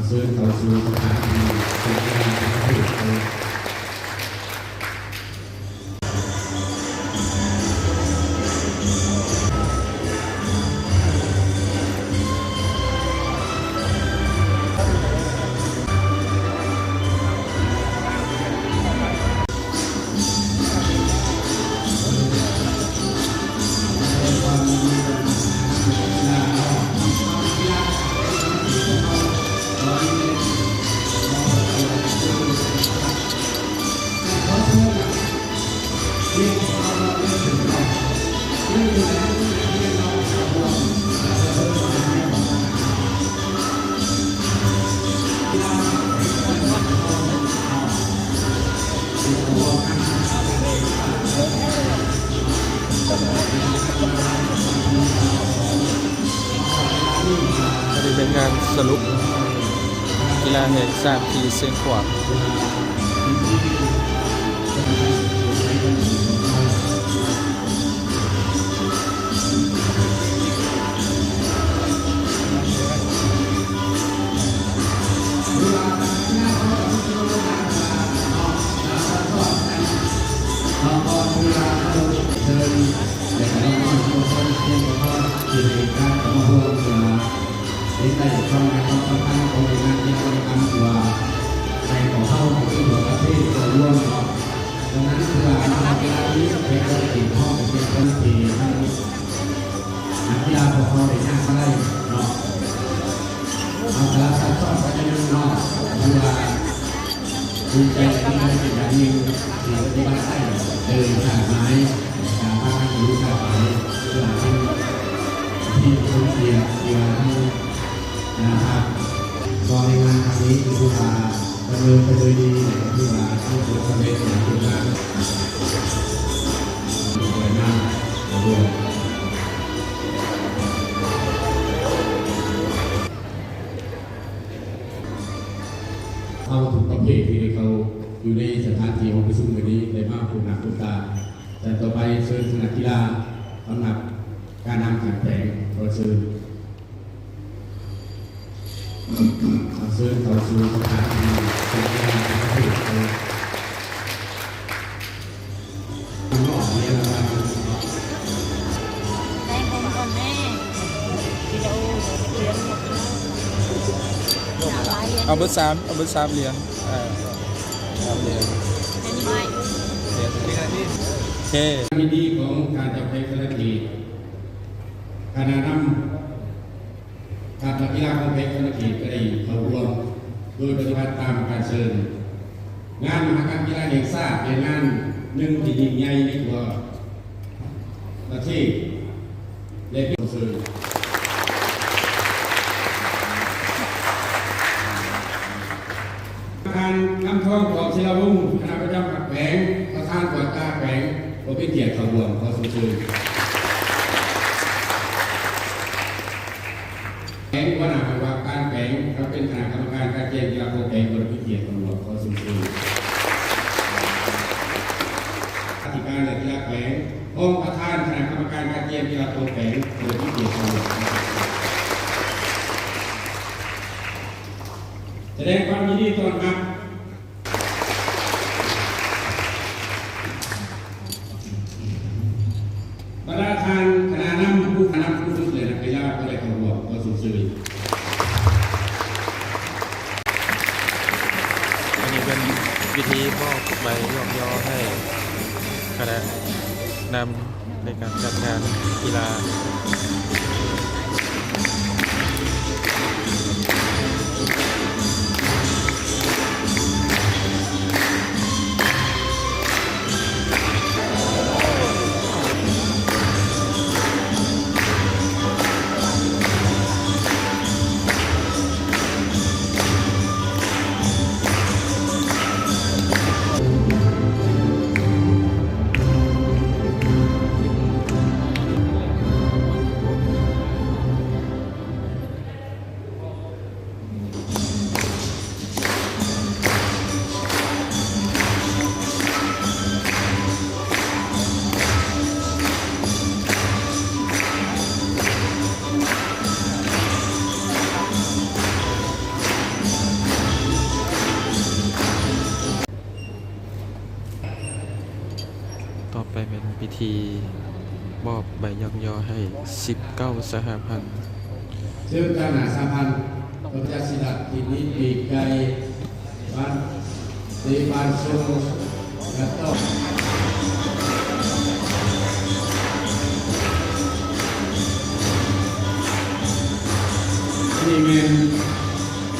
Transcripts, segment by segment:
ເຊີນເຂົ້າສູ່ສະຖານທີ່ ອັນນີ້ເປັນງານສະຫຼຸບກິລາແຫ່ງຊາດທີ່ຊຽງຂວາງ. ເຫັນໄດ້ເຫັນຄວາມໃນຄວາມສຳຄັນຂອງງານກິລາກຳມະກຳວ່າ ໃນຂອງເຮົາກໍຄືວ່າປະເທດກໍລວມເນາະ. ດັ່ງນັ້ນ ເພື່ອເຮົາເວລານີ້ເປັນປະເທດຂອງປະເທດຄົນທີ່ທັງນັກກິລາຂອງເຮົາໄດ້ຍ່າງມາໄດ້ເນາະ. ເຮົາກະລັບຊັບຊ້ອນໄປໜ້ອຍໜຶ່ງເນາະ ເພື່ອ ດີໃຈ ແລະ ດີໃຈເປັນຢ່າງຍິ່ງທີ່ປະຕິບັດໄດ້ໂດຍຄາດໝາຍ ຈາກພາກການຮູ້ຄາດໝາຍ ເພື່ອເປັນທີ່ສົມກຽດທີ່ວ່າເຮົາ ນະ ກໍໃນງານຄັ້ງນີ້ຖືວ່າດຳເນີນໄປໂດຍດີ ແລະ ຖືວ່າປະສົບຄວາມສຳເລັດຢ່າງເປັນທາງການ. ເຮົາທຸກປະເພດທີ່ໄດ້ເຂົ້າຢູ່ໃນສະຖານທີ່ຫ້ອງປະຊຸມມື້ນີ້ ໄດ້ມາພົບໜ້າພົບຕາ. ແລະ ຕໍ່ໄປເຊີນຄະນະກິລາສຳນັກການນຳຂັ້ນແຂວງ ຂໍເຊີນ ເຊີນເຂົ້າສູ່ສະຖານທີ່ ເອົາເບີດສາມ ເອົາເບີດສາມຫຼຽນ ເອີ ສາມຫຼຽນ ໂອເຄ. ພິທີຂອງທ່ານເຈົ້າແຂວງສະຫວັນນະເຂດ ຄະນະນຳ ທ່ານນັກກິລາຂອງແຂວງສະຫວັນນະເຂດກໍໄດ້ເຂົ້າຮ່ວມໂດຍປະຕິບັດຕາມການເຊີນ. ງານມະຫະກຳກິລາແຫ່ງຊາດເປັນງານໜຶ່ງທີ່ຍິ່ງໃຫຍ່ໃນທົ່ວປະເທດ ແລະ ເປັນເຊີນ. ທ່ານ ຄຳທອງ ທອງສິລະວົງ ຄະນະປະຈຳພັກແຂວງ ປະທານກວດກາແຂວງ ກໍເປັນກຽດເຂົ້າຮ່ວມ ຂໍຊົມເຊີຍ. ແຂວງ ຫົວໜ້າຫ້ອງວ່າການແຂວງ ກໍເປັນຄະນະກຳມະການການກຽມກິລາຂອງແຂວງ ກໍເປັນກຽດເຂົ້າຮ່ວມ ຂໍຊົມເຊີຍ. ອະທິການ ແລະ ກິລາແຂວງ ຮອງປະທານຄະນະກຳມະການການກຽມກິລາຂອງແຂວງ ກໍເປັນກຽດເຂົ້າຮ່ວມ ຂໍຊົມເຊີຍ. ສະແດງຄວາມຍິນດີຕ້ອນຮັບ ບັນດາທ່ານຄະນະນຳ ຜູ້ນຳ ຜູ້ຝຶກ ແລະ ນັກກິລາ ຜູ້ໄດ້ເຂົ້າຮ່ວມ ຂໍຊົມເຊີຍ. ອັນນີ້ເປັນພິທີມອບໃບຍ້ອງຍໍໃຫ້ຄະນະນຳ ໃນການຈັດງານກິລາ. ທີ່ມອບໃບຍ້ອງຍໍໃຫ້ສິບເກົ້າສະຫະພັນ. ເຊິ່ງທາງໜ້າສະຫະພັນ ກໍຈະສິລັດ ທີ່ມີປີກໄກ່ ບ້ານ ເຕະບານສົ່ງ ແລະ ຕອບ ອັນນີ້ແມ່ນ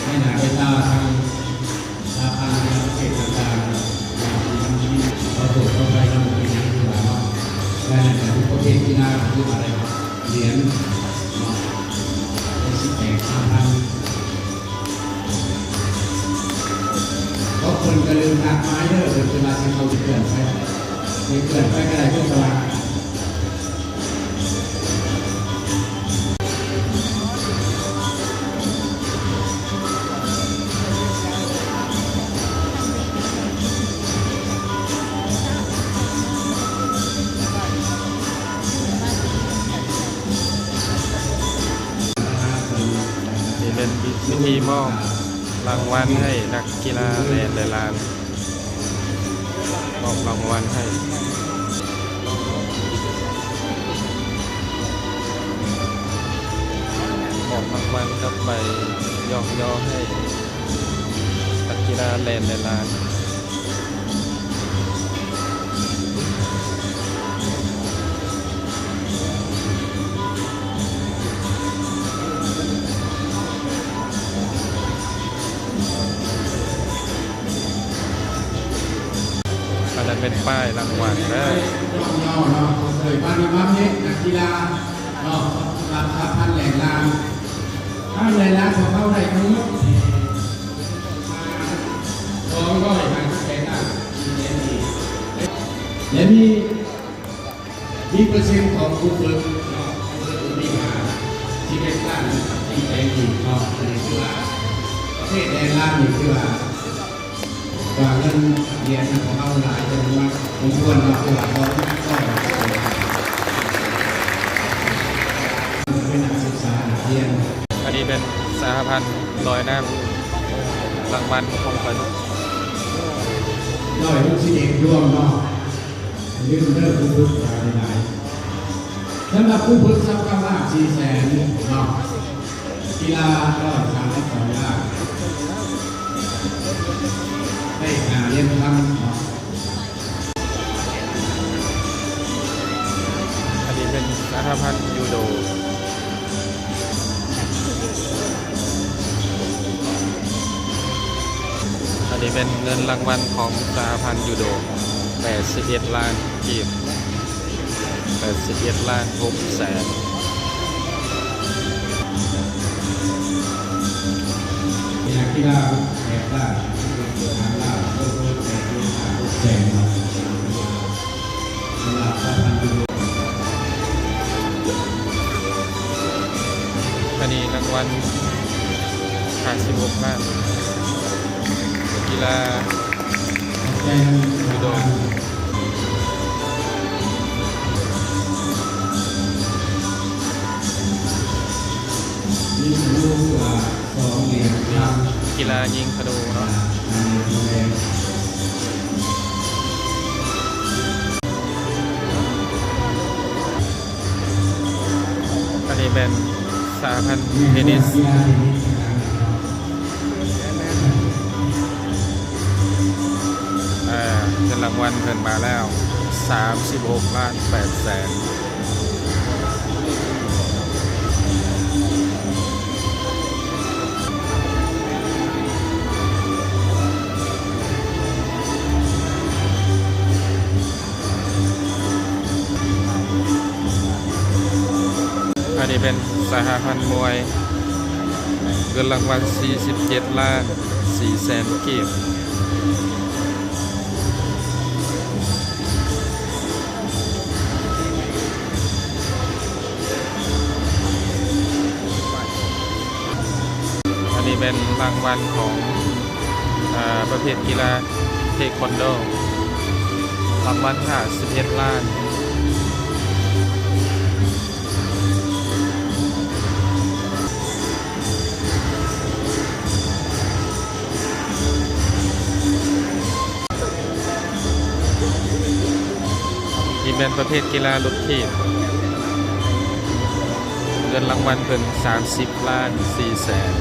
ໃນໜ້າໃນຕາທາງ ສະຫະພັນໃນປະເທດຕ່າງໆ ເນາະ ທີ່ມັນມີ ຂໍໂທດຂໍອະໄພນຳ ບໍ່ເປັນຫຍັງ ຄືວ່າເນາະ ແລະ ໃນປະເພດກິລາ ຄືວ່າໄດ້ຫຼຽນເນາະ ໄດ້ສິບແປດ ສະຫະພັນ ເພາະເພິ່ນກໍລືມນັດໝາຍເດີ ເພິ່ນຄືວ່າຊິເຂົ້າເດືອນໄປ ເດືອນໄປກໍໄດ້ ເພິ່ນກໍວ່າ ນີ້ເປັນພິທີມອບລາງວັນໃຫ້ນັກກິລາແລ່ນຫຼາຍລ້ານ. ມອບລາງວັນໃຫ້ ມອບລາງວັນກັບໃບຍ້ອງຍໍໃຫ້ນັກກິລາແລ່ນຫຼາຍລ້ານ. ອັນນັ້ນແມ່ນປ້າຍລາງວັນເດີ. ເນາະ ເນາະ ເຄີຍມານີ້ມາເຮັດນັກກິລາເນາະ ສຳລັບສະຫະພັນແລ່ນລານ ສະຫະພັນແລ່ນລານຂອງເຮົາໄດ້ທັງໝົດ ສອງຮ້ອຍຫ້າສິບແປດລ້ານ ແລະ ມີ ມີເປີເຊັນຂອງຜູ້ຝຶກເນາະ ຜູ້ຝຶກມີຫາ ສິບເອັດລ້ານ ທີ່ແປງອີກເນາະ ອັນນີ້ຄືວ່າ ປະເພດແລ່ນລານນີ້ຄືວ່າ ວ່າເງິນຮຽນຂອງເຮົາຫຼາຍຈຳນວນສົມຄວນເນາະ ຄືວ່າ ເປັນນັກສຶກສານັກຮຽນ. ອັນນີ້ເປັນສະຫະພັນລອຍນ້ຳ ລາງວັນຂອງເພິ່ນ ຮ້ອຍຫົກສິບເອັດດວງເນາະ. ຢ່າລືມເດີ ຜູ້ຝຶກຫຼາຍໆ ສຳລັບຜູ້ຝຶກ ຊາວເກົ້າລ້ານສີ່ແສນເນາະ ກິລາຮ້ອຍສາມສິບສອງລ້ານ ໄດ້ຫ້າຫຼຽນຄຳເນາະ. ອັນນີ້ເປັນສະຫະພັນຢູໂດ. ອັນນີ້ແມ່ນເງິນລາງວັນຂອງສະຫະພັນຢູໂດ ແປດສິບເອັດລ້ານກີບ ແປດສິບເອັດລ້ານຫົກແສນ. ນັກກິລາແບບດ້ານທາງລາວ ເພີ່ມເຕີມແປດສິບຫ້າ ຫົກແສນເນາະ. ອັນນີ້ລາງວັນຫ້າສິບຫົກລ້ານ ກິລາຢູໂດ. ຍິງທະນູ ສອງຫຼຽນຄຳ ກິລາຍິງທະນູເນາະ. ອັນນີ້ແມ່ນສະຫະພັນເທນິສ ເອີ ເງິນລາງວັນເພິ່ນມາແລ້ວ ສາມສິບຫົກລ້ານແປດແສນ. ອັນນີ້ເປັນສະຫະພັນມວຍ ເງິນລາງວັນສີ່ສິບເຈັດລ້ານສີ່ແສນກີບ. ອັນນີ້ແມ່ນລາງວັນຂອງ ເອີ ປະເພດກິລາເທຄວັນໂດ ລາງວັນຫ້າສິບເອັດລ້ານ. ນີ້ ແມ່ນປະເພດກິລາລົດຖີບ ເງິນລາງວັນເພິ່ນສາມສິບລ້ານສີ່ແສນ.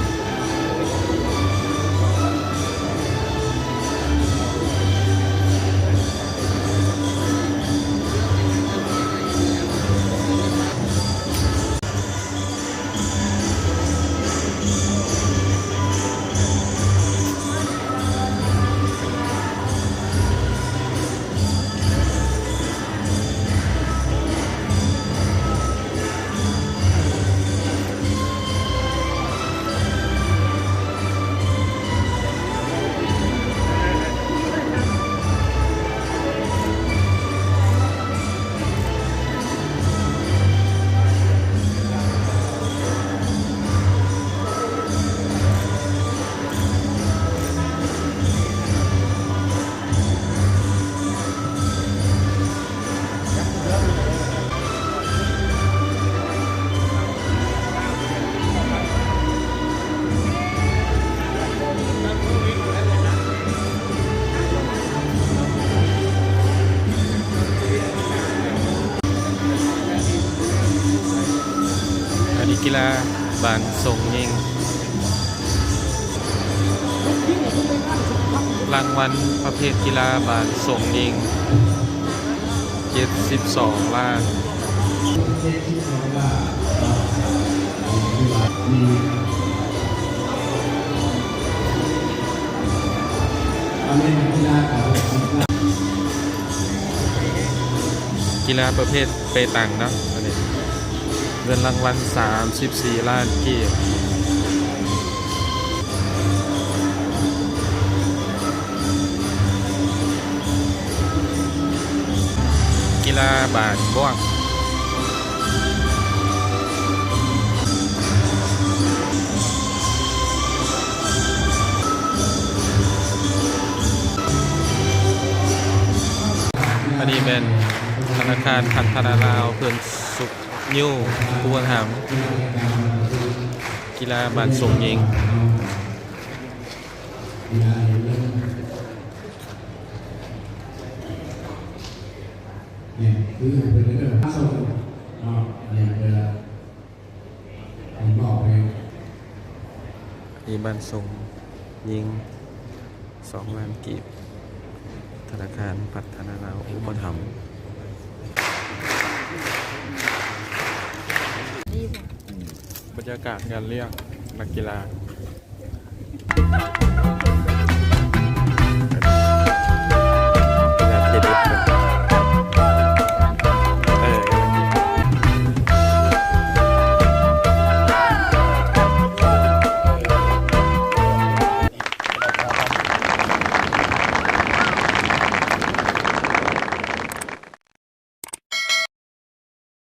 ອັນນີ້ກິລາບານສົ່ງຍິງ. ລາງວັນປະເພດກິລາບານສົ່ງຍິງ ເຈັດສິບສອງລ້ານ. ກິລາປະເພດເປຕັງເນາະ ອັນນີ້ ເງິນລາງວັນສາມສິບສີ່ລ້ານກີບ. ກິລາບານບ້ວງ. ອັນນີ້ແມ່ນທະນາຄານພັດທະນາລາວ ເພິ່ນຊຸກຍູ້ຜູ້ບັນຫາ ກິລາບານສົ່ງຍິງ. ນີ້ບານສົ່ງຍິງສອງລ້ານກີບ ທະນາຄານພັດທະນາລາວອຸປະຖຳ. ບັນຍາກາດງານລ້ຽງນັກກິລາ.